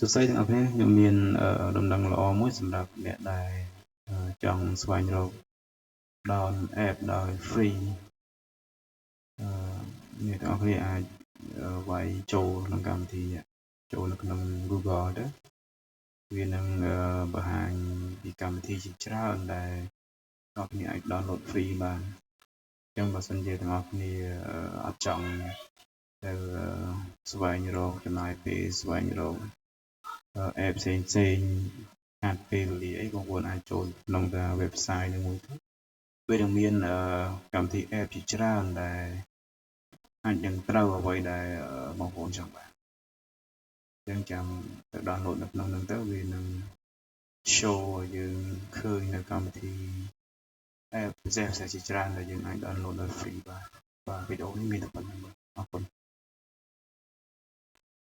សួស្តីទាំងអស់គ្នាខ្ញុំមានដំណឹងល្អមួយសម្រាប់អ្នកដែលចង់ស្វែងរក down app ដោយ free អ្នកទាំងអស់គ្នាអាចវាយចូលក្នុងកម្មវិធីចូលនៅក្នុង Google ទៅវានឹងបង្ហាញពីកម្មវិធីជាច្រើនដែលអ្នកគ្នាអាច download free បានអញ្ចឹងបើសិនជាទាំងអស់គ្នាអត់ចង់ទៅស្វែងរកចំណាយពេលស្វែងរក app ផ្សេងផ្សេងខាតពេលវេលាអីបងប្អូនអាចចូលក្នុងតា website នឹងមួយទៅវានឹងមានកម្មវិធី app ជាច្រើនដែលអាចនឹងត្រូវអ្វីដែលបងប្អូនចង់បានអញ្ចឹងចាំទៅ download នៅក្នុងហ្នឹងទៅវានឹង show ឲ្យយើងឃើញនៅកម្មវិធី app ពិសេសពិសេសជាច្រើនដែលយើងអាច download ដោយ free បានបាទវីដេអូនេះមានតែប៉ុណ្ណឹងបាទអរគុណ។